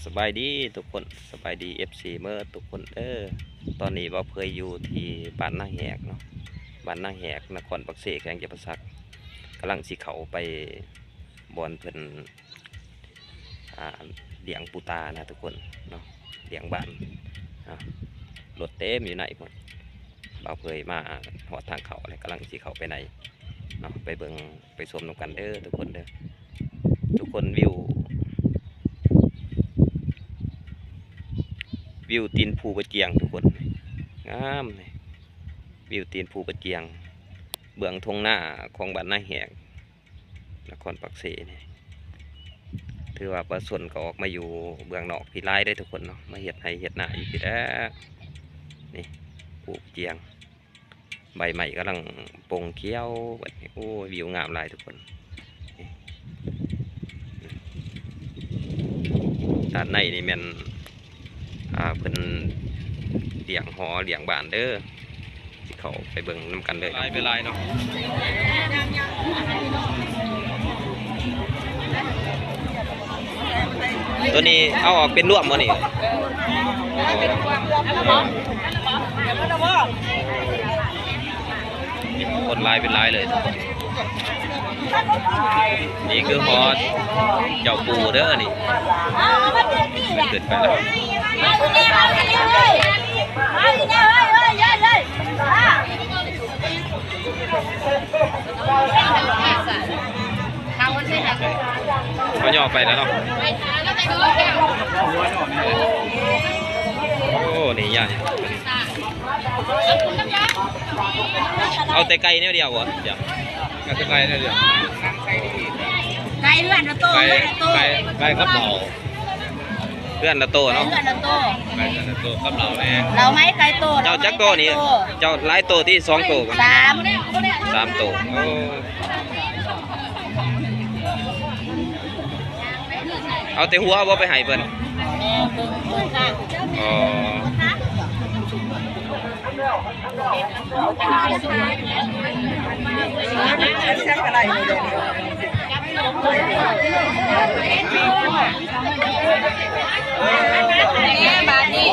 ສະບາຍດີທຸກຄົນ ສະບາຍດີ ເອັຟຊີ ເໝິດທຸກຄົນເດີ. ຕອນນີ້ບ່າວເຜີຍຢູ່ທີ່ບ້ານນາແຮກເນາະ ບ້ານນາແຮກ ນະຄອນປາກເຊ ແຂວງຈຳປາສັກ ກຳລັງຊິເຂົ້າໄປບ່ອນເພິ່ນ ອ່າ ລ້ຽງປູຕານະທຸກຄົນເນາະ ລ້ຽງບ້ານເນາະ. ລົດເຕັມຢູ່ໃນພຸ້ນ ບ່າວເຜີຍມາຮອດທາງເຂົ້າແລ້ວ ກຳລັງຊິເຂົ້າໄປໃນເນາະ ໄປເບິ່ງໄປຊົມນຳກັນເດີທຸກຄົນເດີ. ທຸກຄົນ ວິວ ວິວຕີນພູປະຈຽງທຸກຄົນ ງາມ ວິວຕີນພູປະຈຽງ ເບື້ອງທົ່ງນາຂອງບ້ານນາແຮກ ນະຄອນປາກເຊນີ້ ຖືວ່າປະຊາຊົນກໍອອກມາຢູ່ເບື້ອງນອກພີ້ຫຼາຍເດ້ທຸກຄົນເນາະ ມາເຮັດໄຮ່ເຮັດນາຢູ່ພີ້ແຫຼະ. ນີ້ ພູປະຈຽງ ໃບໄມ້ກຳລັງປົ່ງຂຽວ ໂອ້ ວິວງາມຫຼາຍທຸກຄົນ. ນີ້ ດ້ານໃນນີ້ແມ່ນ ອ່າ ເພິ່ນລ້ຽງຫໍລ້ຽງບ້ານເດີ ຊິເຂົ້າໄປເບິ່ງນຳກັນເລີຍ. ຫຼາຍໄປຫຼາຍເນາະ ໂຕນີ້ເອົາອອກເປັນລວມບໍ່ນີ້? ຄົນຫຼາຍເປັນຫຼາຍເລີຍ. ນີ້ຄືຫໍເຈົ້າປູ່ເດີນີ້ ຂຶ້ນໄປແລ້ວ ເຂົາຍໍໄປແລ້ວເນາະ. ໂອ້ ນີ້ໃຫຍ່ ເອົາແຕ່ໄກ່ແນວດຽວບໍ່? ເອົາແຕ່ໄກ່ແນວດຽວ ໄກ່ເຮືອນລະໂຕ ໄກ່ ໄກ່ ໄກ່ກັບເຫຼົ້າ ເຮືອນລະໂຕເນາະ ໄກ່ເຮືອນລະໂຕ ໄກ່ເຮືອນລະໂຕກັບເຫຼົ້າແດ່. ເຫຼົ້າໄມ້ໄກ່ໂຕ ເຈົ້າຈັກໂຕນີ້? ເຈົ້າຫຼາຍໂຕຕິ? ສອງໂຕ ສາມ ສາມໂຕ. ໂອ້ ເອົາແຕ່ຫົວບໍ່ໄປໃຫ້ເພິ່ນ? ອໍ ບາດນີ້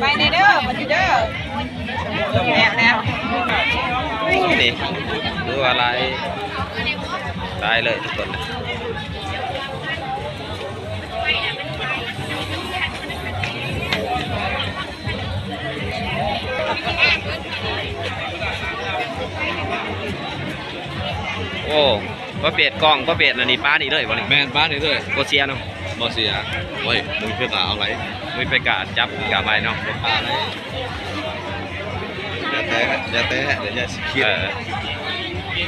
ໄປແດ່ເດີ ບາດນີ້ເດີ. ນີ້ ຖືວ່າຫຼາຍ ຫຼາຍເລີຍທຸກຄົນ. ໂອ້ ປະເພດກ້ອງ ປະເພດອັນນີ້ ປານີ້ເລີຍບໍ່ນີ້? ແມ່ນ ປານີ້ເລີຍ ບໍ່ເສຍເນາະ. ບໍ່ເສຍ. ໂອ້ຍ ບໍ່ມີໃຜກ້າເອົາໄຫຼ ບໍ່ມີໃຜກ້າຈັບກ້າໄປເນາະ ບໍ່ກ້າເລີຍ. ຢ່າແຕະ ຢ່າແຕະ ດຽວຢ່າຊິຄິດ ເອີ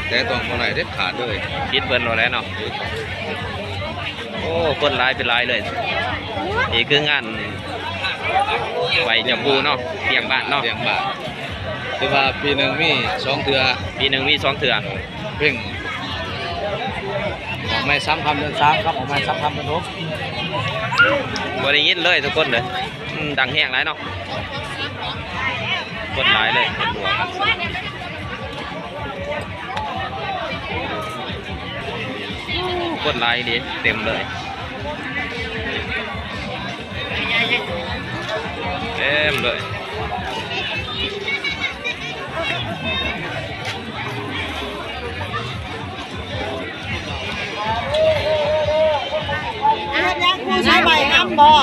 ແຕະຕ້ອງບໍ່ໄດ້ເດັດຂາດເລີຍ ຜິດເພິ່ນໂລດແຫຼະເນາະ. ໂອ້ ຄົນຫຼາຍເປັນຫຼາຍເລີຍ. ນີ້ຄືງານໄຫວ້ເຈົ້າປູ່ເນາະ ລ້ຽງບ້ານເນາະ ລ້ຽງບ້ານ. ຖືວ່າປີໜຶ່ງມີສອງເທື່ອ ປີໜຶ່ງມີສອງເທື່ອ. ເພງ ອອກໃໝ່ສາມຄ່ຳເດືອນສາມ ກັບອອກໃໝ່ສາມຄ່ຳເດືອນຫົກ. ບໍ່ໄດ້ຍິນເລີຍທຸກຄົນເດີ ອືມ ດັງແຮງຫຼາຍເນາະ ຄົນຫຼາຍເລີຍ ຄົນຫຼວງ ຄົນຫຼາຍອີ່ຫຼີ ເຕັມເລີຍ ເຕັມເລີຍ. ເຮັດຫຍັງ ຄູໃສ່ໄມ້ນຳບໍ່?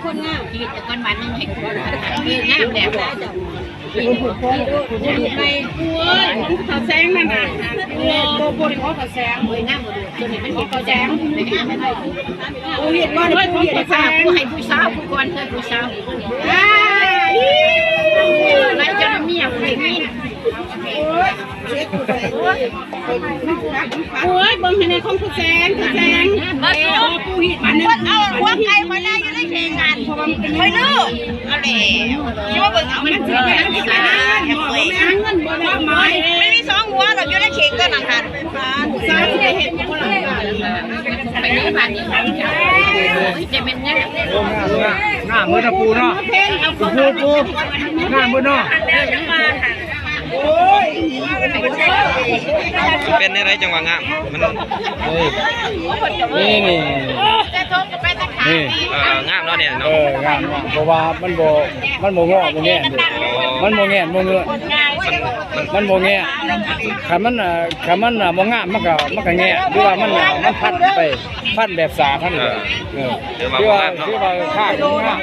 ຄົນງາມ ຊີວິດແຕ່ກ່ອນບ້ານນີ້ໃຫ້ຄົນງາມແບບ ໄປ ໂອ້ຍ ຂາວແສງນັ້ນນະ ໂອ້ ໂຕໂປລິໂອຂາວແສງ ໂອ້ຍ ງາມບໍ່ດູ ຕົວນີ້ມັນເຮັດຂາວແສງ ໂອ້ ເຮັດວ່າ ໂອ້ຍ ຜູ້ເຮັດຂາວແສງ ຜູ້ໃຫ້ຜູ້ສາວ ຜູ້ກ່ອນເຄີຍຜູ້ສາວ ອ່າ ໄລ່ຈົນເມຍຜູ້ນີ້ ໂອ້ຍ ໂອ້ຍ ເບິ່ງໃຫ້ແດ່ ຂອງຜູ້ແສງ ຜູ້ແສງ ມາສູ່ ຜູ້ເຮັດ ອັນນີ້ ເພິ່ນເອົາຫົວໄກ່ມານາຢູ່ໃນເຂດງານ ເພາະວ່າມັນເປັນ ຂ້ອຍລືມ ເອົາແລ້ວ ຊິມາເບິ່ງເອົາ ມັນຊິໄປທາງໃດ ເງິນບໍ່ໄດ້ ມັນມີສອງຫົວດອກ ຢູ່ໃນເຂດຕົວນັ້ນຫັ້ນ ສາວຊິໄປເຮັດ ໄປເຮັດບ້ານນີ້ ຈະແມ່ນຫຍັງ ງາມເບີດນະປູ່ເນາະ ເອົາ ປູ່ ປູ່ ງາມເບີດເນາະ. ເປັນແນວໃດຈັ່ງວ່າງາມ? ມັນ ນີ້ ນີ້ ນີ້ ເອີ ງາມເນາະນີ້ເນາະ. ເອີ ງາມ ງາມ ເພາະວ່າມັນບໍ່ ມັນບໍ່ງໍບໍ່ແງນເດ້. ອໍ ມັນບໍ່ແງນບໍ່ເງີຍ ມັນ ມັນ ມັນບໍ່ແງນ. ຄັນມັນ ເອີ ຄັນມັນ ເອີ ບໍ່ງາມ ມັນກໍ ມັນກໍແງນ ຫຼືວ່າມັນ ເອີ ມັນພັນໄປ ພັນແບບສາກຫັ້ນເດ້. ເອີ ເອີ ຖືວ່າ ຖືວ່າງາມເນາະ ຖືວ່າຂ້າງງາມ.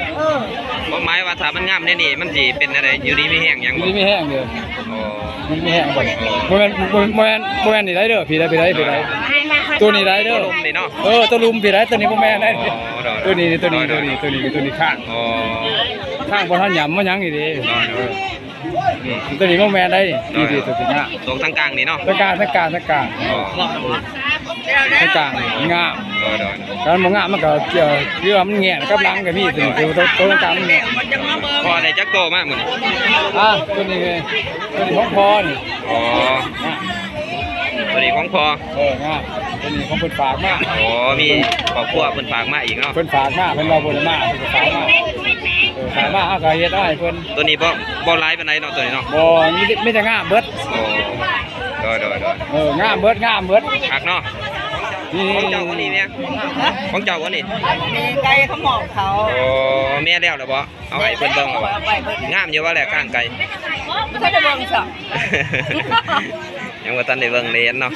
ຄວາມໝາຍວ່າຖ້າມັນງາມແນວນີ້ ມັນຊິເປັນແນວໃດ? ຢູ່ດີມີແຮງຫຍັງ ຢູ່ດີມີແຮງເດີ. ອໍ ມີແຮງບໍ່? ບໍ່ແມ່ນ ບໍ່ແມ່ນ ບໍ່ແມ່ນ ບໍ່ແມ່ນນີ້ໄດເດີ ພີ້ໄດ໋ ພີ້ໄດ໋ ພີ້ໄດ໋. ໂຕນີ້ໄດເດີ ໂຕລຸ່ມນີ້ເນາະ. ເອີ ໂຕລຸ່ມພີ້ໄດ໋ ໂຕນີ້ບໍ່ແມ່ນໄດ໋. ອໍ ໂດຍ ໂຕນີ້ ໂຕນີ້ ໂດຍ ໂຕນີ້ ໂຕນີ້ ໂຕນີ້ຂ້າງ. ອໍ ຂ້າງບໍ່ທັນຫຍ້ຳມາຫຍັງນີ້ເດ້. ໂດຍ ໂດຍ ອືມ ໂຕນີ້ບໍ່ແມ່ນໄດ໋. ໂດຍ ນີ້ ນີ້ ໂຕນີ້ງາມ ໂຕທາງກາງນີ້ເນາະ. ທາງກາງ ທາງກາງ ທາງກາງ. ອໍ ທາງກາງນີ້ງາມ. ໂດຍ ໂດຍ ຄັນບໍ່ງາມມັນກໍ ເອີ ຄືວ່າມັນແງນກັບຫຼັງກໍມີ. ໂຕນີ້ ໂຕ ໂຕທາງກາງມັນແງນ. ພໍ່ໄດ້ຈັກໂຕມາມື້ນີ້? ອ່າ ໂຕນີ້ ໂຕນີ້ຂອງພໍ່ນີ້. ອໍ ອ່າ ໂຕນີ້ຂອງພໍ່. ເອີ ງາມ ໂຕນີ້ຂອງເພິ່ນຝາກມາ. ອໍ ມີຄອບຄົວເພິ່ນຝາກມາອີກເນາະ. ເພິ່ນຝາກມາ ເພິ່ນວ່າບໍ່ໄດ້ມາ ເພິ່ນກໍຝາກມາ. ເອີ ຝາກມາ ເຮົາກໍເຮັດເອົາໃຫ້ເພິ່ນ. ໂຕນີ້ບໍ່ ບໍ່ຫຼາຍປານໃດເນາະ ໂຕນີ້ເນາະ. ບໍ່ ມີແຕ່ ມີແຕ່ງາມເບິດ. ອໍ ໂດຍ ໂດຍ ໂດຍ ເອີ ງາມເບິດ ງາມເບິດ ຄັກເນາະ. ນີ້ ຂອງເຈົ້າບໍ່ນີ້ແມ່? ຂອງເຈົ້າບໍ່ນີ້? ອັນນີ້ໄກ່ເຂົາມອບເຂົາ. ອໍ ແມ່ແລ້ວລະບໍ່? ເອົາໃຫ້ເພິ່ນເບິ່ງແລ້ວບໍ່? ງາມຢູ່ບໍ່ແຫຼະຂ້າງໄກ່? ບໍ່ທັນໄດ້ເບິ່ງຊ້ຳ. ຍັງບໍ່ທັນໄດ້ເບິ່ງເລີຍເນາະ.